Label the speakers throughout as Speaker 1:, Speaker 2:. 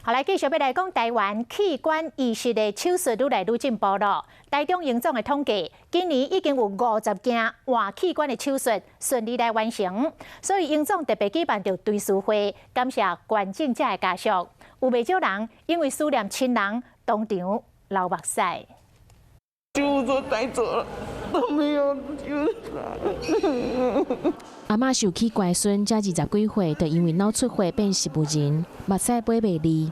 Speaker 1: 好，來繼續欲來講台灣器官移植的手術愈來愈進步囉。台中榮總的統計，今年已經有50件換器官的手術順利來完成，所以榮總特別舉辦著追思會，感謝捐贈者的家屬。有袂少人因為思念親人，當場流目屎。
Speaker 2: 救護車帶走了，都沒有救。
Speaker 3: 阿嬤受氣乖孫才20幾歲，就因為腦出血變植物人，目屎飛袂離。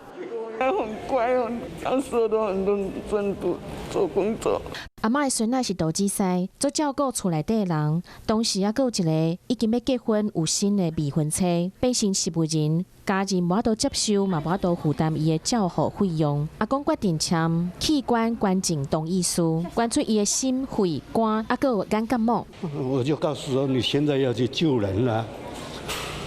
Speaker 2: 很乖，很當時都很認真做做工作。
Speaker 3: 阿嬤的孫仔是導致師，足照顧厝內底的人。當時猶閣有一个已經欲結婚有新的未婚妻，變成植物人，家人無法度接受，嘛無法度負擔伊的照護費用。阿公決定簽器官捐贈同意書，捐出伊的心、肺、肝，猶閣有眼角膜。
Speaker 4: 我就告訴說，你現在要去救人啦，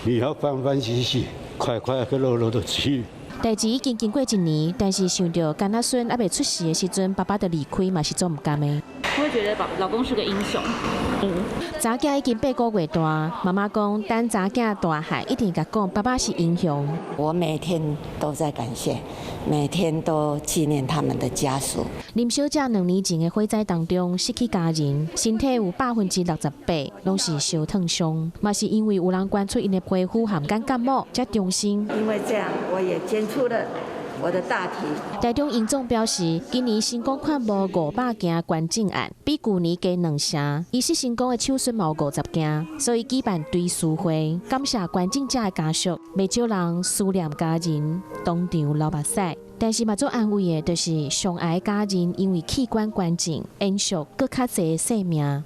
Speaker 4: 你要歡歡喜喜、快快樂樂的去。
Speaker 3: 代誌已經經過一年，但是想著囡仔孫猶未出世的時陣，爸爸就離開嘛是足毋甘的。
Speaker 5: 我會覺得老公是個英雄。嗯。
Speaker 3: 查囝已經8個月大，媽媽講等查囝大漢，一定共講爸爸是英雄。
Speaker 6: 我每天都在感謝，每天都紀念他們的家屬。
Speaker 3: 林小姐2年前的火災當中失去家人，身體有68%攏是燒燙傷，嘛是因為有人捐出𪜶的皮膚和眼角膜，才重生。
Speaker 6: 因為這樣，我也捐出了我的大體。
Speaker 3: 台中榮總表示，今年成功勸募500件捐贈案，比舊年加兩成。移植成功的手術嘛有50件，所以舉辦追思會，感謝捐贈者的家屬。袂少人思念家人，當場流目屎。但是嘛，足安慰的，就是上愛的家人因為器官捐贈，延續閣較濟的生命。